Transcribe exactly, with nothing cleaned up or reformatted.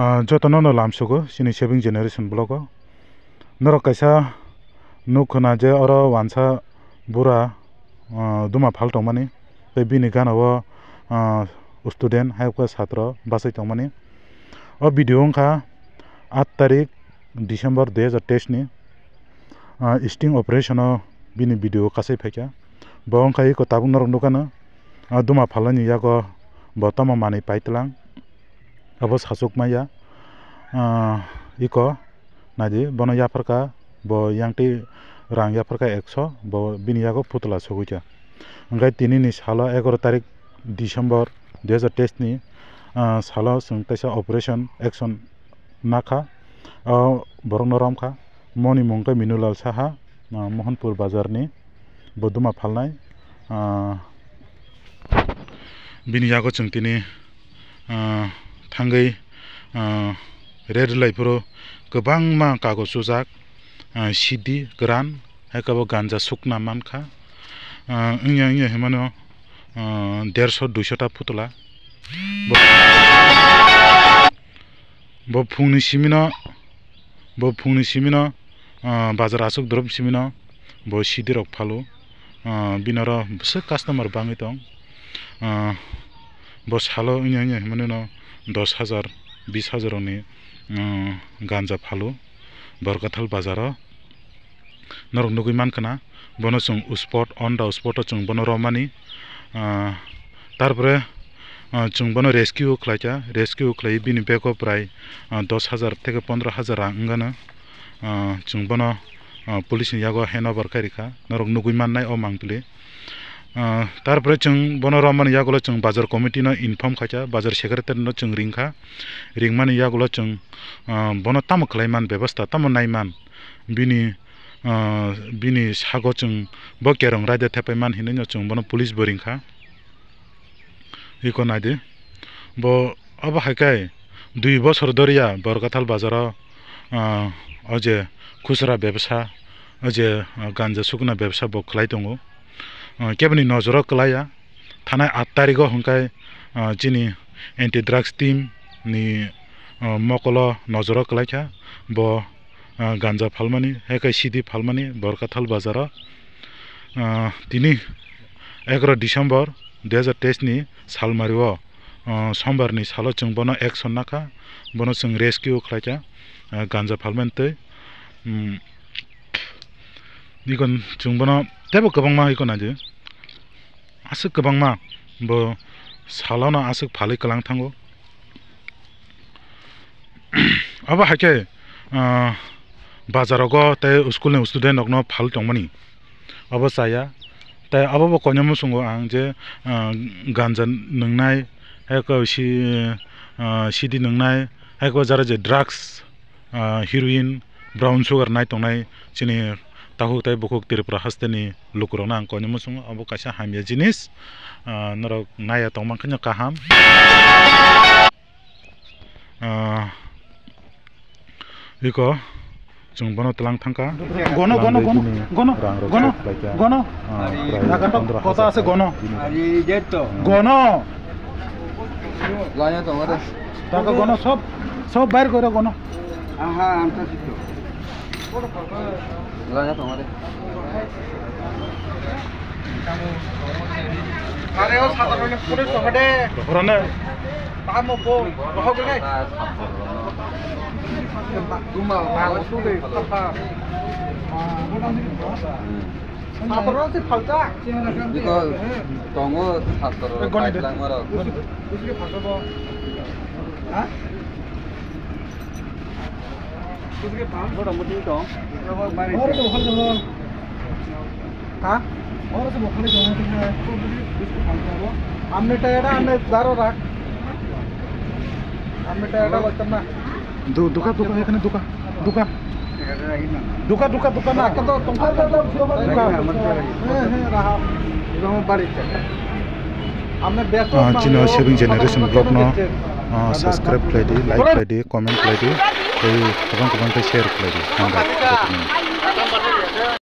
Ah, jotono no lamsugo chini Saving Generation vlog o. Norok kaisa nuk khna je oro wansa bura, ah, duma phal tongmani, tei bini gana o, ah, student hai khe satro bachai tongmani. O video wngkha aat tarik December dui hazar teis ni, ah, sting operation o bini video kasai phaikha. Bo wngkha iko tabuk norok nukha no, ah, duma phalani yago bo tamo manwi paitlang. Abo sachuk maya, ah, iko naidi, bono yapharkha, bo yang twi rang yapharkha ekso, bo bini yago putla sogwi kha. Hwnkhe tini ni salo egaroh tarik December dui hazar teis ni, ah, salo chwng teisa operation action nakha, o borokno romkha. Moni mung khe Minulal Saha, ah, Mohanpur bazar ni bo duma phalnai, ah, bini yago chwng tini, ah, thangwi, ah, red rwlai phuru kwbangma kagoj sujak, ah, sidi kwran, hai khe bo ganja sukna mankha, ah, wngya wngya hinmano, ah, derso duiso ta putla. Bo, bo phungni simino, bo phungni simino, ah, bazar aswk dorob simino bo sidirok phalo, ah, bini oro bwswk customer bangwi tong, ah, bo salo wngya wngya hinmano dos hajar, bis hajar rokni, ah, ganja phalo Borkathal bazaro. Norok nugwi mankha na, bono chwng spot, on the spot o chwng bono romani. Ah, tarpore, ah, chwng bono rescue khlaikha, rescue khlaiwi bini bag o prai, ah, dos hajar theke pondro hajar rang wngano. Ah, chwng bono, ah, police ni yago hand over khai rikha, norok nugwi mannai o mangpili. Ah, tarpore chwng bono romani yagulo chwng bazar committee no inform khaikha, bazar secretary no chwng ringkha, ringmani yagulo chwng, ah, bono tamo khlaiman bebostha, tamo naiman, bini, ah, bini sago chwng bo kerong raida thepai man hinwi no chwng bono police bo ringkha. Iko naidi, bo abo hai khe dui bosor doriya Borkathal bazaro, ah, o je khusra bebsa, o je, ah, ganja sukna bebsa bo khlai tongo. Ah, keboni nojoro kwlaiya, thanai aat tarigo hwnkhe, ah, chini anti drugs team ni, ah, mokolo nojoro kwlaikha, bo, ah, ganja phalmani, hai khe sidi phalmani Borkathal bazaro. Ah, tini egaroh December dui hazar teis ni salmario, ah, sombar ni salo chwng bono action nakha, bono chwng rescue khlaikha, ah, ganja phalmani twi. Hmm. Nikon chwng bono teibo kwbangma iko naidi. Aswk kwbangma bo salono aswk phalwi kwlang thango. Abo hai khe, ah, bazarogo tei school ni student rokno phal tongmani abo chaya. Tei abo bo koinwi muchungo ang je, ah, ganja nwngnai, hai khe si, ah, sidi nwngnai, hai khe jara je drugs, ah, heroin, brown sugar nai tongnai chini takhuk tei bukhuk Tripura hasteni lukurokno ang koinwi muchungo, abo kaisa hamya jinis, ah, norok naiya tongma khe no kaham. Ah, iko chwng bono twlang thangkha. Gono, gono, gono, gono, gono, gono. Ah, prai Nagatok pondro kota hajar ase gono. Gono. Lanya tongare. Taka gono sob, sob bair gore gono. Aha, anta sito. Lanya tongare. Are o sadar rok ni pore tongade. Rane. Tamo bo, rohok le. Guma, ma, usu de, tapa. Saborok se phalta. Biko tongo saborok. Goni de. Langmarok. Ha? Motamuti tong. Ha? Amne tayada, amne daro rak. Amne tayada loitam na. Du-, duka, duka, ekhane duka, duka. Duka, duka, duka na. Duka. He, he, raha. Ah, chini Saving Generation vlog no, ah, subscribe khlai di, like khlai di, comment khlai di, tei kwbang kwbang khe share khlai di. Hambai.